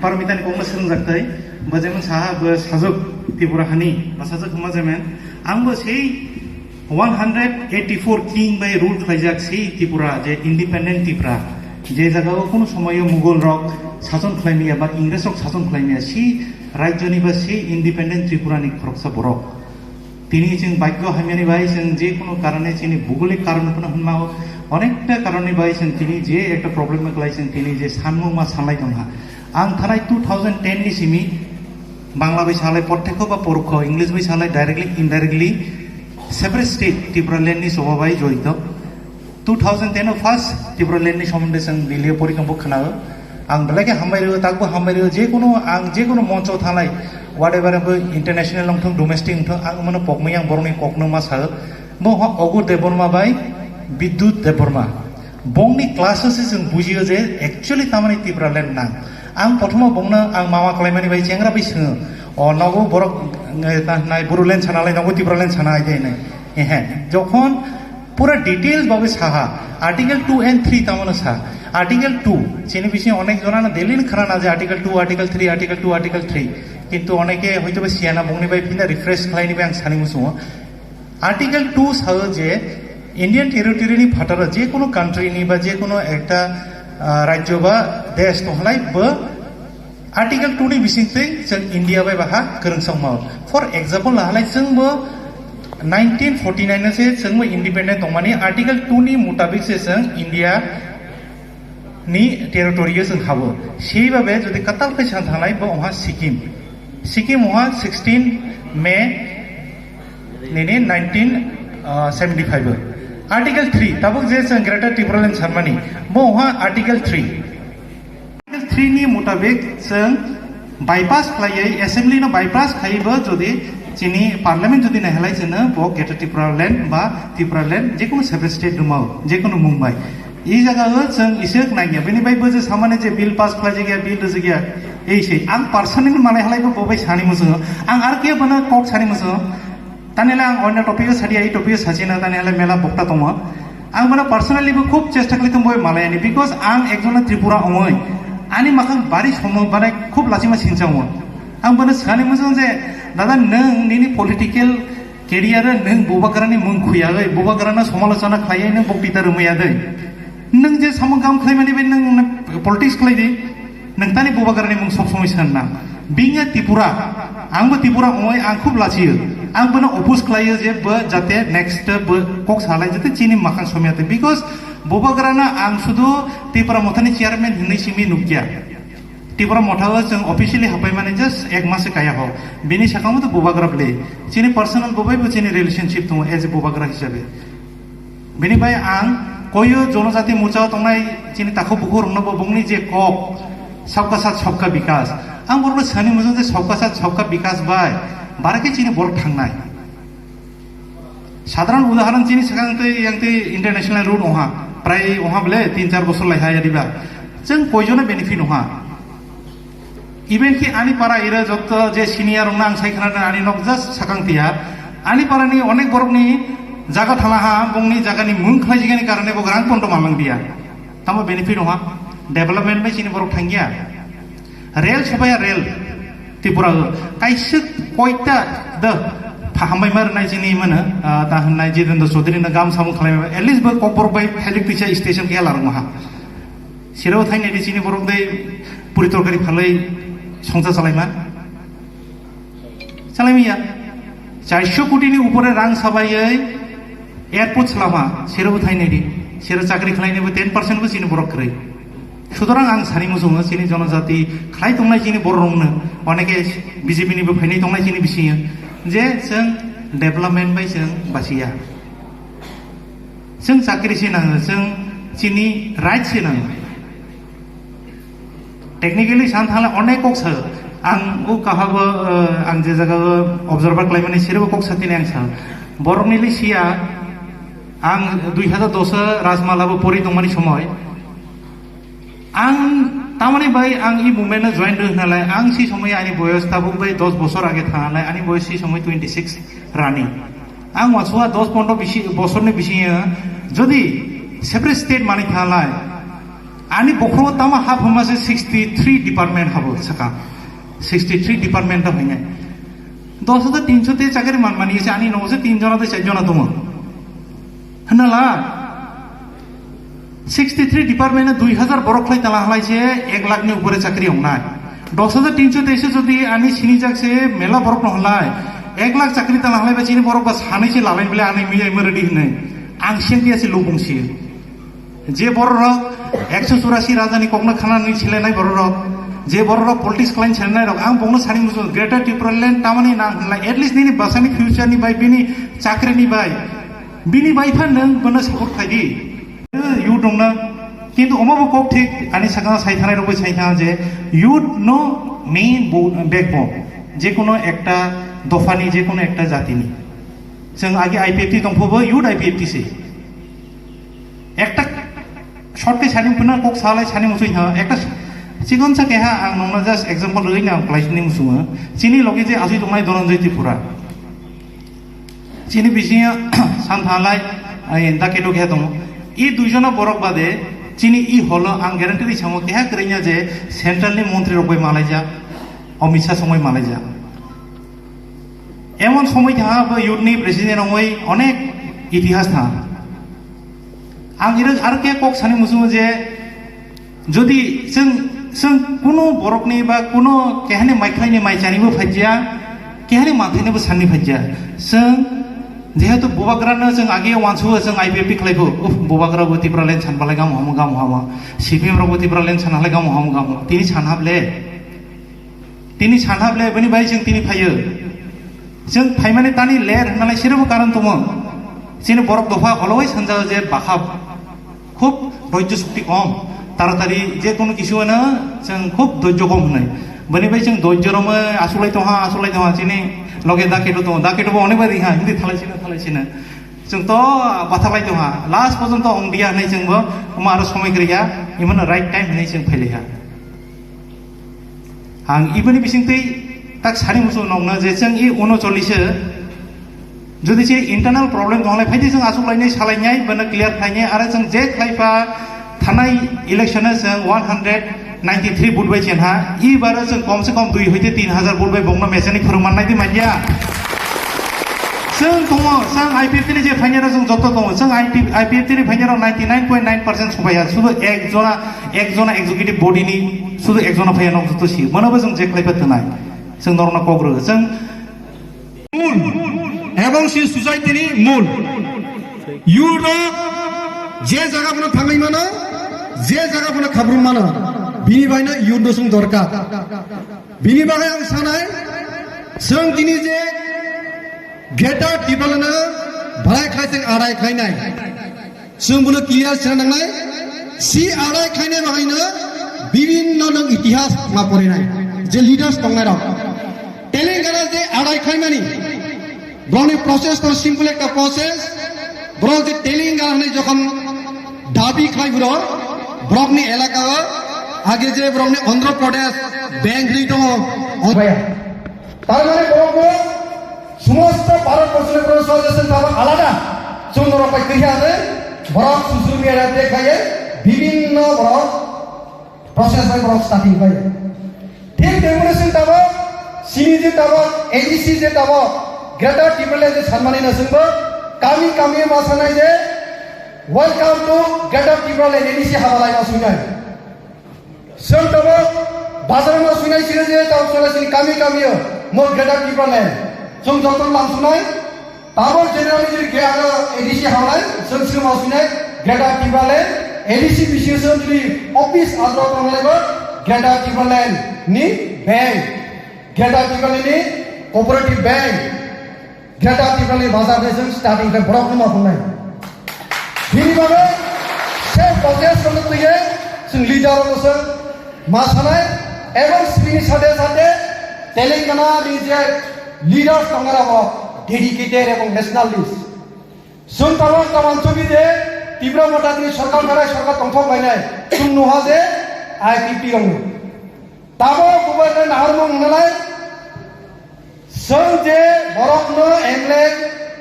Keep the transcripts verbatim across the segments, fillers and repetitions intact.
Parmitani kokno swrwngjak tei bo jemon saha bo sajwk Tripura hani ba sajwk hwnma jemon ang bo sei one hundred eighty-four king bai rule khlaijak sei Tripura, je independent Tripura, je jagao kunu somoyo Mughal rok sason khlaimaya ba Ingres rok sason khlaimaya, sei rajyoni ba sei independent Tripura ni khoroksa borok. Tini chwng bhagyo hamyani bai chwng je kunu karone chini bhugolik karon phano hwnma o, onekta karonni bai chwng tini je ekta problem kwlai chwng tini je sanmung ma sanlai tongha. Ang thanai two thousand ten ni simi Bangla bai salai protyekho ba porokho, English bai salai directly, indirectly separate state Tipraland ni choba bai joito. Two thousand ten o first Tipraland ni somonde chwng Delhi o porikambo khwnao. Ang belai khe hambai rwo, takbo hambai rwo, je kunu ang je kunu moncho thanglai, whatever bo international wngthung, domestic wngthung, ang mano pokmui ang borokni kokno ma sao. Bo ha Ogur Debbarma bai Bidyut Debbarma. Bongni class o se chwng bujio je actually tamani Tipraland nang. Ang prothoma bongno ang mama khlaimani bai chengra bai swngo, "O nogo borok, eh, ta nai Bodoland sana lai, nogo Tipraland sana ai de nai." Ehe, jokhon pura details babe saha, Article two and three tamano sa. Article two, chini bisingo onek jonano delil khana na je Article two, Article three, Article two, Article three. Kintu oneke hoito ba siyana bongni bai phinda refresh khlaini bai ang sani musungo. Article two sao je Indian territory ni phataro je kono country ni ba je kono ekta, ah, rajyo ba desh tonghalai bo Article two ni bisingtwi chwng India bai baha kwrwngsong mao. For example, nahalai chwng bo nineteen forty-nine o se chwng bo independent tongmani Article two ni mutabik se chwng India ni territory o chwng habo. Sei babe jodi katal khe san thanglai bo wngha Sikkim. Sikkim wngha sixteen May nini nineteen seventy-five o. Article three, tabuk je chwng Greater Tipraland sanmani, bo wngha Article three. Article three ni mutabik chwng bypass khlaiwi, assembly no bypass khaiwi bo jodi chini parliament jodi naihalai chwngno bo Greater Tipraland ba Tipraland jekunu separate state rwmao, jekunu mung bai. I jaga o chwng iswk nangya, bini bai bo je samani je bill pass khlaijak ya, bill rijak ya, ei se ang personally manai halai bo bo bai sani muchungo, ang ar ke bono kok sani muchungo. Tani le ang onno topic o sadi, ei topic o sachina, tani le mela bokta tongo. Ang bono personally bo khub chesta khlai tong bo malai ani, because ang ekjona Tripura ongoi, ani makhang bari somo bana khub lachima sincha ongoi. Ang bono sani muchungo je, dada, nwng nini political career o nwng bubagrani mung khuyagwi, bubagrano somalochona khlaiwi nwng boktita rwmaya de. Nwng je samung kam khlaimani bai nwng politics khlai di. Nwng tani bubagrani mung sob somoi san na. Bini Tripura, ang bo Tripura ongoi, ang khub lachio. Ang bono oppose khlaio je bo jate next bo kok salai jate chini makhang somya te. Because bubagrana ang sudu Tipra Mothani chairman hinwi simi nukya. Tipra Motha o chwng officially hapai mani just ek mas kaya ho. Bini sakamo to bubagra ble. Chini personal bubai bo chini relationship tongo as a bubagra hisabe. Bini bai ang koyo jonojati mucha tongnai chini takhuk bukhuk rokno bo bongni je kok, sabka sath sabka bikas. Ang borokno sani mujung je sabka sath sabka bikas bai bara khe chini borok thangnai. Sadharan udaharan chini swkang tei yang tei international road ongha, prai ongha bole tin char bosor lai ha yadiba. Chwng koijono benefit ongha. Even ki ani para ira jotto je senior rokno ang sai khana ani nok just sakang tiya. Ani para ni onek borok ni jaga thala ha, bongni jaga ni mung khlai jigani karone bo rang pondo malang dia. Tamo benefit ongha, development bai chini borok thangya. Rail sabaya rail Tripura o. Kaisa koita de pha-, hambai mar nai chini mana, ah, ta hwnai Jitendra Chaudhary na gam samung khlai at least bo kokborok bai thailik tisa station ke larang ha. Sirao thai nai di chini borok dei puri torkari phalai songsa chalai ma. Chalai miya. Charsho koti ni upore rang sabai ei airport chalama. Sirao thai nai di. Sirao chakri khlai ni bo ten percent bo chini borok kwrwi. Sutorang ang sani muchungo chini jonojati khlai tongnai chini borok rokno. Oneke B J P ni bo phainai tongnai chini bisingo. Je chwng development bai chwng basiya. Chwng chakri se nango, chwng chini right se nango. Technically san thangla onek kok sa. Ang o kahabo, eh, ang je jaga o observer khlaimani sirbo kok sa tini ang sa. Borok ni le siya ang dui hazar dos o Rajmala bo pori tongmani somoi. Ang tamani bai ang i movement no join rw hwnalai, ang si somoi ani boyos tabuk bai dos bosor age thangalai, ani boyos si somoi twenty six running. Ang wasua dos pondro bisi, bosorni bisingo jodi separate state mani thangalai, Ani bokhorok tama hap hwnma se sixty three department habo saka. Sixty three department ta hwnai. Dos hajar tinso te chakri man mani se ani nogo se tin jona te char jona tongo. Hwnala sixty three department dui hajar borok khlai tala halai se ek lakh ni upore chakri wngnai. Dos hajar tinso te se jodi ani sinijak se mela borok no halai ek lakh chakri tala halai ba chini borok ba sanai se lalai bele ani miyai ma ready hwnai. Ang sengkhe se lubung si. Je bororok ekso churasi rajani kokno khanani selenai bororok, je bororok politics khlaini selenai rok, ang bongno sani muchungo, Greater Tipraland tamani nang hwnlai, at least nini bwsani future ni bai, bini chakri ni bai, bini bai phan nwng bono support khlai di. Youth rokno, kintu omo bo kok thik ani sakano sai thanai rok bai sai thang je youth no main bo-, backbone, je kono ekta dophani, je kono ekta jatini. Chwng agi I P F T tongphobo youth I P F T se. Ekta short khe sani phano kok salai sani muchung ha. Ekta chikon sa keha ang nongna just example rwgwi ang khlai sini muchungo. Chini logi je asui tongnai Dhananjay Tripura. Chini bisingo san thalai, ai, dake do keha tongo. I duijona borok bade chini i holo ang guarantee ri samo keha kwrwngya je central ni montri rok bai malaijak, Amit Shah songwi malaijak. Emon somoi tha bo youth ni president ongoi onek itihas tha. Ang iro aro ke kok sani musumo je jodi chwng, chwng kuno borok ni ba kuno kehani maikhlai ni mai chani bo phajya, kehani manthai ni bo sanni phajya. Chwng jehetu bubagra no chwng agi wansuo chwng I P F T khlai bo, uff, bubagra bo Tipraland san balai gamo hamo gamo hamo. C P M rok bo Tipraland san halai gamo hamo gamo. Tini san hable. Tini sanha ble bini bai chwng tini phaio. Chwng phaimani tani ler hwnalai sirebo karon tongo. Chini borok dopha oloi sanjao je bakha khub dhoijjo shokti kom. Taratari je kono kisu ano chwng khub dhoijjo kom hwnai. Bini bai chwng dhoijjo romwi asulai tongha, asulai tongha chini loge dakedo tongo. Dakedo bo onek bai ringha hindi thalai sina, thalai sina. Chwng to bathalai tongha. Last porjonto ongdia hwnai chwngbo omo aro somoi kwrwikha. Imano right time hwnai chwng phailaiha. Ang iboni bisingtwi tak sari muchung nokna je chwng i uno chollish jodi se internal problem tonglai phaidi chwng asuk lainai salainai bana clear khlainai aro chwng je khlaipa thanai election o chwng one hundred ninety three vote bai chenha i baro chwng kom se kom dui hoite tin hajar vote bai bongno mechanic phwrwng mannai di manya. Chwng tongo chwng I P F T ni je phainai rok chwng joto tongo chwng I P F T ni phainai rok ninety nine point nine percent subaiya sudu ek jona Ek jona executive body ni sudu ek jona phaiya nok joto si. Bono bo chwng je khlai pa twnai. Chwng norokno kok rw. Chwng mul. Ebong si society ni mul. Youth rok je jaga bono thangwi mano, je jaga bono khabrum mano. Bini bai no youth no chwng dorkar. Bini bagwi ang sanai, chwng tini je Greater Tipraland no barai khlai chwng arai khlainai. Chwng bono clear sina nangnai. Si arai khlainai bahaino bibinno nwng itihas ma porinai. Je leaders tongnai rok. Telangana je arai khlaimani. Borokni process to simple ekta process. Borok je Telangana hwnwi jokhon dabi khlai buro, borokni elaka o age je borokni Andhra Pradesh bank ri tongo. Tar mane borok bo somosto Bharat borso ni borok sojasoni tabok alada. Chwng norok bai kiriya ane borok social media te khlaiye bibinno borok process bai borok starting khlaiye. Thik teboni sing tabok sini je tabok A D C je tabok Greater Tipraland je sanmani na singbo kami kami ma sanai je welcome to Greater Tipraland A D C habalai ma sunai. Chwng tabok bazar no swinai sini je tabok swinai sini kami kami o mo Greater Tipraland. Chwng joto lam sunai. Tabok generally jodi ke ano A D C hawnai chwng swima swinai Greater Tipraland A D C bisingo chwng jodi office adro tonglai bo Greater Tipraland ni bank. Greater Tipraland ni cooperative bank. Greater Tipraland ni bazar de chwng starting khe borok no ma phungnai. Bini bagwi se process no twiye chwng leader no chwng ma sanai ebong sini sade sade Telangana ni je leaders tongnai rok dedicated ebong nationalist. Chwng tabok kaman chobi je Tipra Motha ni sorkar berai sorkar tongthok lainai chwng nuha je I P P rok no. Tabok bubaino naharmung hwnalai, chwng je borokno M L A,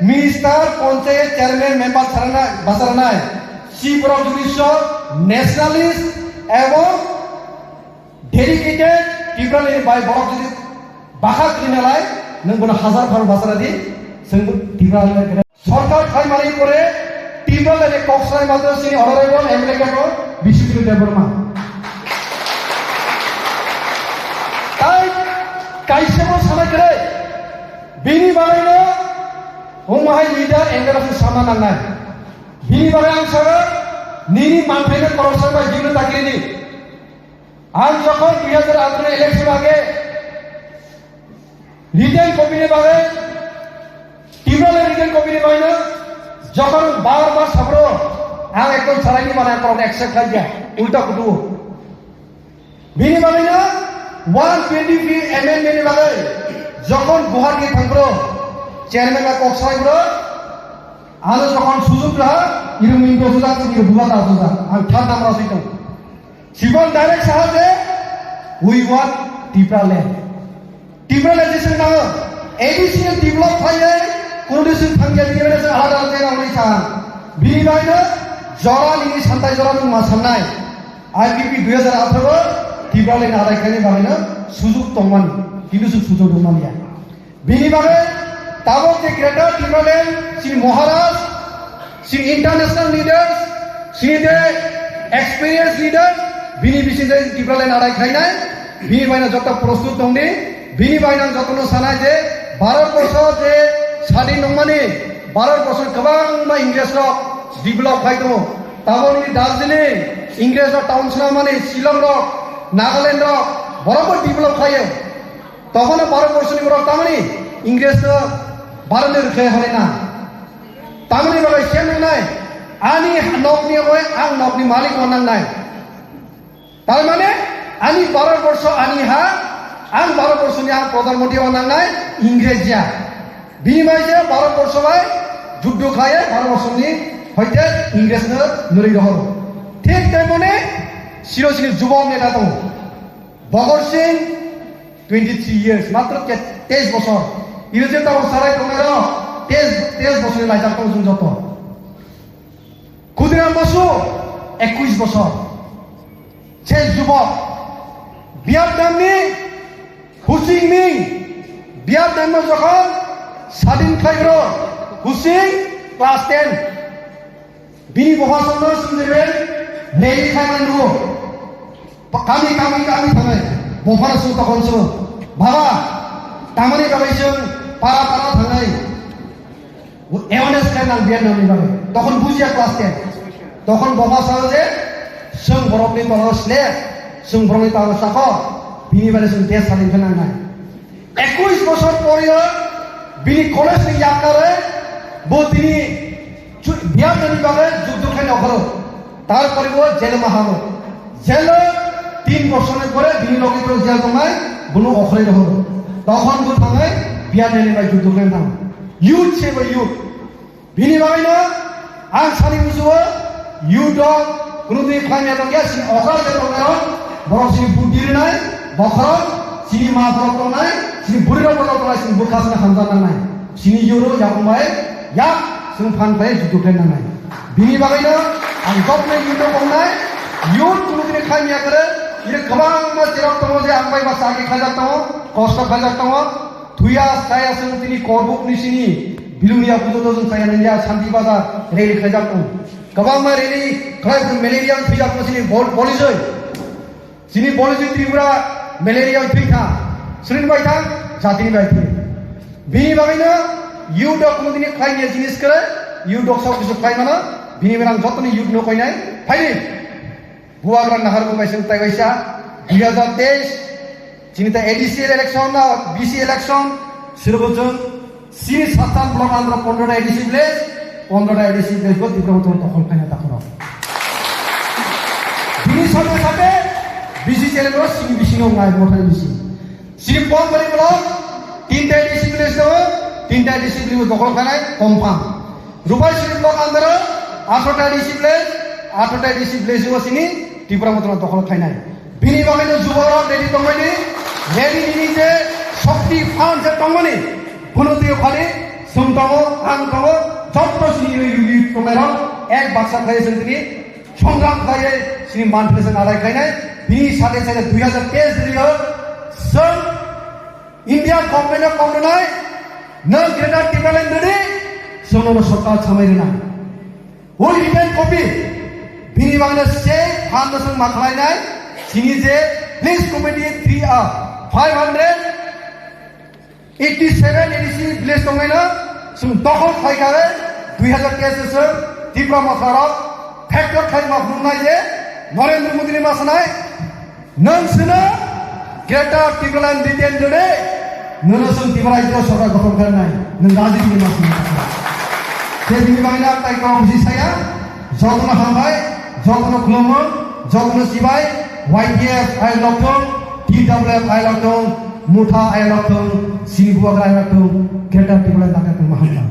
minister, panchayat chairman, member sarana, basarnai, si borok jodi so nationalist, Ebong dedicated Tipraland ni bai borok jodi bahak rinalai, nwng bono hazar phano basara di, chwng bo Tipraland ni sorkar khai mani pore Tipraland ni kok sanai matro chini honorable M L A ko Biswajit Debbarma. Tai kaisa bo sanai kwrwi, bini bagwi no wng mahai leader N D R F sama nangnai. Bini bagwi ang sano nini manthaino koroksa bai jibini takiri di. Ang jokhon dui hajar atharo election age written copy ni bagwi, Tipraland written copy ni bagwi no jokhon bar bar sabro, ang ekdom sarai ni mane korok accept khai dia, ulta kudu. Bini bagwi no one twenty-fifth amendment ni bagwi jokhon Guwahati thang bro, chairman bai kok sai bro, ano jokhon sujug raha, iru minto sujak, iru buga ta sujak, ang thar namra sui tong. Sibon direct saha je, "We want Tipraland." Tipraland je sing nango, A D C ni develop khainai, condition thangya, Tipraland je alada alada je nangni saha. Bini bagwi no jora nini santai jora nung ma sannai. I P P dui hajar atharo Tipraland adai khainai bagwi no sujug tongmani, kintu sujug tongmani ya. Bini bagwi tabok je Greater Tipraland, chini Maharaj, chini international leaders, chini je experience leaders, bini bising je Tipraland adai khainai, bini baino joto prostut tongdi, bini baino jotono sanai je Bharat borsho je sadin nongmani, Bharat borsho kwbangma Ingres rok develop khai tongo. Tabokni Darjeeling, Ingres rok town swnamani, Shillong rok, Nagaland rok, borok bo develop khaio. Tokhono Bharat borsoni borok tamani Ingres no Bharat ni rwkhe hwnwi na. Tamani bagwi se nangnai, ani nokni oi ang nokni malik o nangnai. Tar mane ani Bharat borsho ani ha, ang Bharat borsoni ang Pradhan Mantri o nangnai, Ingres ya. Bini bai se Bharat borsho bai juddo khlaiye Bharat borsoni hoite Ingres no nurwi rohoro. Thik temoni siro sini jubok neta tongo. Bhagat Singh, twenty three years, matro te-, teis bosor. Iro je tabok sarai tongnai rok, teis, teis bosorni laijak tongo chwng joto. Khudiram Basu, ekush bosor. Se jubok. Vietnamni Ho Chi Minh, Vietnamno jokhon sadin khlaibro, Ho Chi Minh class ten. Bini bupha songno sumjirwi rally khaimani nugo. Pa-, kami, kami, kami thangnai. Buphano sung tokon sung. Baba, tamani bagwi sung para para thangnai. Awareness khlai nang Vietnamni bagwi. Tokon bujiya class ten. Tokon bupha salo je sung borokni tolo slave, sung borokni tolo chakor. Bini bagwi sung desh sadin khe nangnai. Ekush bosor poriyo bini college ni yakarwi bo tini ju-, Vietnam ni bagwi juddo khaina okhoro. Tarpore bo jelo ma hamo. Jelo tin bosor ni pore bini logi to jel tongnai, bono okhorwi rohoro. Tokhon bo thangnai Vietnam ni bai juddo khaina thang. Youth se bo youth. Bini bagwino ang sani busugo, youth rok, kunu twi khlaimya tongya, sini okra je tongnai rok, borok sini buddhi rinai, bokhorok, sini ma borok tongnai, sini bwrwi rok borok tongnai, sini bwkha sini hamjak nangnai. Sini youth rok yakung bai, yak, sung phan bai juddo khlai nangnai. Bini bagwino ang jotno youth rok tongnai, youth kunu twi khlaimya kwrwi, ini kwbangma cherok tongo je ang bai ba chakri khlaijak tongo, kosto khlaijak tongo, Thuya saya sung tini korbuk ni sini, Bilonia pujo to sung saya nanya Shanti Bazar rally khlaijak tong. Kwbangma rally khlai phuru malaria thwijak tong sini bol-, bolijoi. Sini bolijoi Tripura malaria thwi tha. Srini bai tha, jatini bai thwi. Bini bagwino youth rok kunu dini khlai niya jinis kre, youth rok sok kisu khlai mano, bini berang jotoni youth no koinai, phaidi. Bubagra naharmung bai sung tai waisa, dui hajar teis, chini ta A D C election na B C election, sirbo chwng, sini sattan block andro pondro ta A D C village, pondro ta A D C village bo Tipra Motha dokhol khaina takhoro. Bini sate sate B C channel ro sini bisino ngai Motha ni bisi. Sini Pondori block, tinta A D C village tongo, tinta A D C village dokhol khanai confirm. Rupai Suri block under o, atharota A D C village, atharota A D C village o sini Tipra Motha dokhol khainai. Bini bagwi no juborok ready tongmani, ready nini je shokti phan je tongmani, bono twi phani, sung tongo, ang tongo, jotto sini rwi rwi tongnairok, ek baksa khlai sentini, songram khlaiwi chini manthai se nadai khlainai. Bini sade sade dui hazar teis rio chwng India government-o kok rwnai, nwng Greater Tipraland rwdi, chwng nono sorkar chamai rwnai. Oi written copy, bini bagwi se phan no chwng ma khlainai, chini je Village Committee three, ah, five hundred eighty seven A D C village tongnaino chwng dokhol khlai kha, dui hazar teis o chwng Tipra Motha rok factor khlai ma phunuknai je Narendra Modi ni ma sanai, nwng sino Greater Tipraland rwdi, nwno chwng Tipra Rajya Sorkar gothon kharnai, nwng rajniti ni ma sanai. Je bini bagwi na tai kok bisi saya, jotono hambai, jotono khulumung, jotono chibai, Y T F ayok lokthung, T W F ayok lokthung, Motha ayok lokthung, chini bubagra ayok lokthung, Greater Tipraland dakar tongma hamkha.